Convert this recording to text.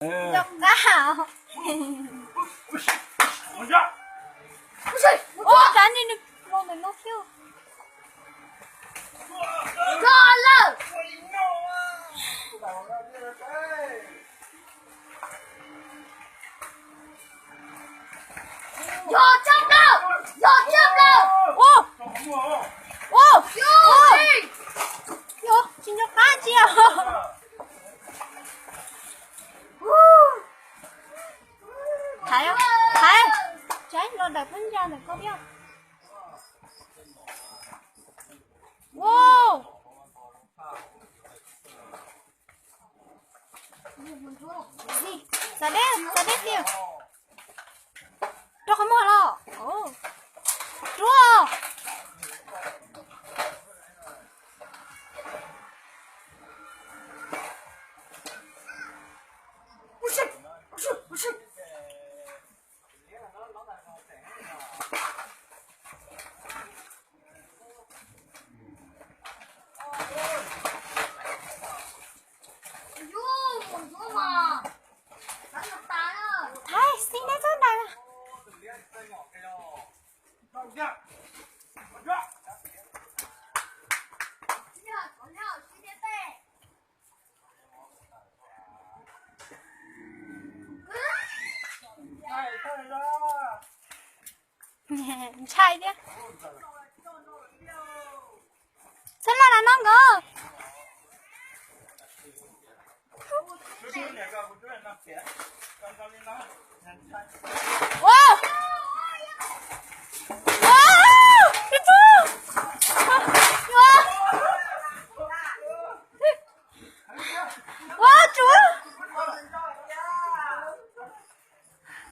Cov qab. Ua cas nws los ntawm no thiab. Yog lawm. Yog tsab plaub, yog tsab plaub. Ua, ua, ua. Yog tsis nco qab tsis yog. Thaiv, thaiv, tsaib los dawm phab ntsa ntawm koj thiab. Wow. Txav deb, txav deb tiag. Rau qhov muag los. Rua. Thaiv xib neb txhob ntais. Ntshai thiab. Txhob laj na no nkawd. Ua,